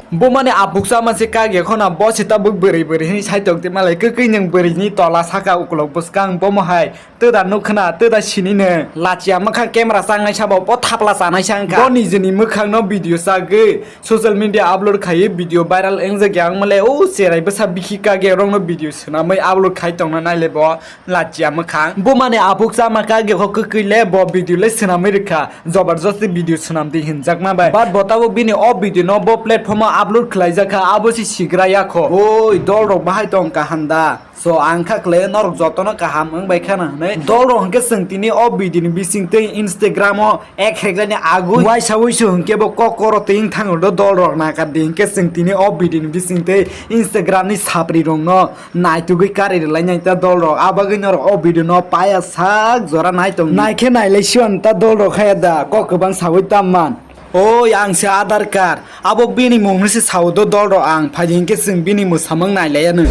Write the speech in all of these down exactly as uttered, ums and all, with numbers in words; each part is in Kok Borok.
Bo mani apuk chama se kage khona, bo se tabuk bwrwi bwrwi hwnwi sai tong twi malai, kwkwi nwng bwrwini tola saka ukulok bwskang bomo hai. Twda nukha na, twda sini nwng. Lachiya mwkhang camera changnai sabo, bo thapla chanai sa wngkha. Bo nijini mwkhangno video chagwi social media upload khaiwi video viral wngjak ya wngmale, o cherai bwsa bikhi kage rokno video swnamwi upload khai tongna naile bo. Lachiya mwkhang. Bo mani apuk chama kage kho kwkwi le bo video le swnamwi rwkha. Jobar josti video swnam di hinjakma bai. But bo tabuk bini o video no bo platform o upload khwlaijakha, abo se sigra ya kho. Oi, dol rok bahai tong kaham da? So, ang kha khlai norok jotono kaham wng bai khana hwnwi. Dol rok hwnkhe chwng tini o video ni bising twi Instagram o ek heklai ni agwi waisa wuisu hwnkhe bo kok koro twi wng thango do dol rok nakar di hwnkhe chwng tini o video ni bising twi Instagram ni sapri rok no naitugwi kari rwlainai ta dol rok. Abagwi norok o video no paya sak jora nai tong. Naikhe nailai siwan ta dol rok haya da kok kwbang sawi tam man. Oi, ang se Aadhaar card. Abo bini mung no se sao do dol rok ang. Phai di hwnkhe chwng bini mwsamung nailai anw.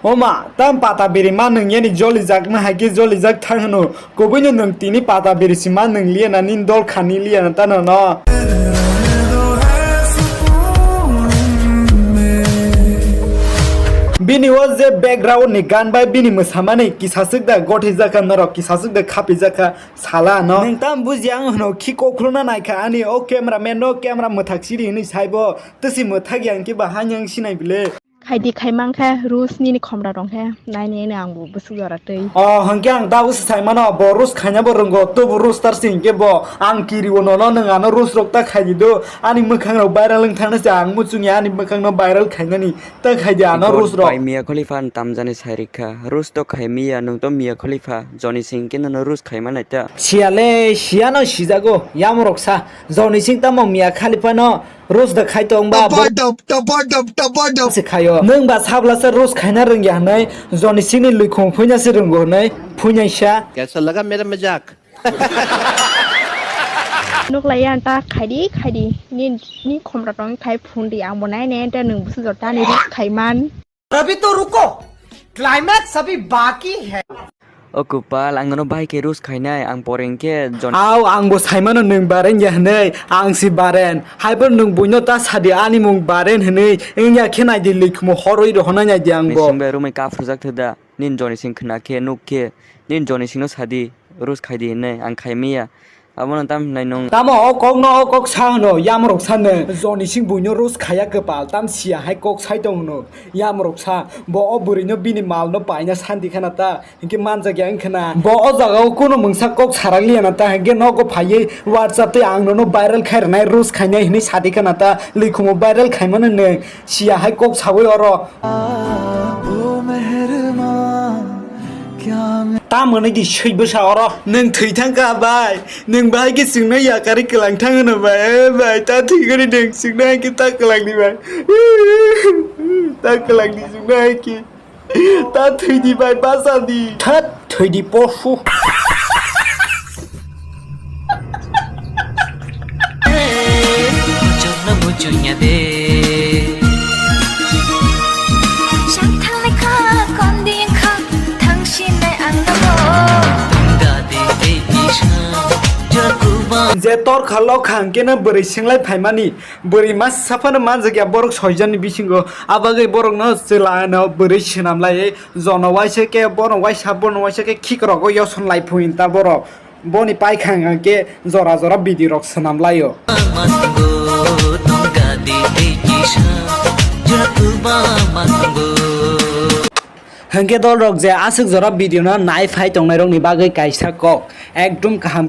Oma, tam pata biri ma nwng yani jolijak na hai khe jolijak thang hwno. Kubui no nwng tini pata biri si ma nwng liya na nini dol khani liya na ta no no. Bini o je background ni gan bai bini mwsamani kisaswk da gothijak kha norok kisaswk da khapijak kha sala no. Nwng tam buji ang hwno khi kokhlo na nai kha ani o camera man no camera mwthak siri hwnwi sai bo twsi mwthak yang khe ba ha yang sinai bile. Khaidi khai mang khe, Rus nini khomra rong khe, nai nai ang bo bwswk jora twi. O, hwnkhe ang tabuk se sai mano, bo Rus khaina bo rwngo, tobo Rus tar se hinkhe bo, ang kiri o nono nwng ano Rus rok ta khaidi do, ani mwkhang rok viral wng thangna se ang muchung ya ani mwkhang no viral khainani, ta khaidi ano Rus rok. Bai Mia Khalifa ni tamjani sai rikha, Rus to khai miya, nwng to Mia Khalifa, joni sing khe nono Rus khai manai ta. Siya le, siya no sijago, yam rok sa, joni sing tamo Mia Khalifa no, Rus da khai tong ba, bo Tabadap, tabadap, tabadap. Se khaio. Nwng ba sabla se Rus khaina rwngya hwnwi joni sini lwi khum phuina se rwngo hwnwi phuinai sa. कैसा लगा मेरा मजाक? Nuk lai yan ta khaidi, khaidi. Ni, ni khomra tong khai phun di ang bo nai ne ta nwng busu jor ta ni Rus khai man. अभी तो रुको, क्लाइमैक्स अभी बाकी है। O kwpal, ang nono bahai khe Rus khainai, ang pore hinkhe jon- Au, ang bo saimano nwng Baren ya hwnwi, ang si Baren. Haibo nwng buino ta sadi ani mung Baren hwnwi, wngya khe naidi likhumo horwi rohonai naidi ang bo. Bising bai rumai kaphurjak thada, nini joni sing khna khe, nuk khe, nini joni singno sadi, Rus khaidi hwnwi, ang khaimaya. Abono tam hinai nwng? Tamo o kokno o kok sa hwno, yamrok sa nwng. Joni sing buino Rus khaya kwpal, tam siya hai kok sai tong hwno, yamrok sa. Bo o bwrwino bini malno paina santi khana ta, hinkhe manjak ya wngkha na. Bo o jagao kunu mungsa kok sarak liya na ta, hinkhe nogo phaiwi WhatsApp tei ang nono viral khai rwnai, Rus khainai hinwi sadi khana ta, likhumo viral khaimano nwng. Siya hai kok sawi oro. Tamoni di swi bwsa oro. Nwng thwi thang kha bai. Nwng bahai khe chwngno yakari kwlang thang hwno bai. Eh bai, ta thwigani nwng chwngno hai khe ta kwlangni bai. Ta kwlangni chwngno hai khe. Ta thwidi bai, bachadi. Thwt, thwidi posu. Muchungno muchungya de. Sang thanglai kha, kondi wngkha, thangsinai ang nogo. Tongda de tei kisa, jakuba. Je tor kha lokha hwnkhe no bwrwi singlai phaimani, bwrwi masa phano manjakya borok soijakni bisingo, abagwi borokno chwla ano bwrwi swnamlai, jono waisa khe bono waisa, bono waisa khe khikrok o yoson lai phuin ta borok. Boni paikha hwnkhe jora jora bidi rok swnam laio. Hwnkhe dol rok je aswk jora video no nai phai tongnai rokni bagwi kaisa kok, ekdum kaham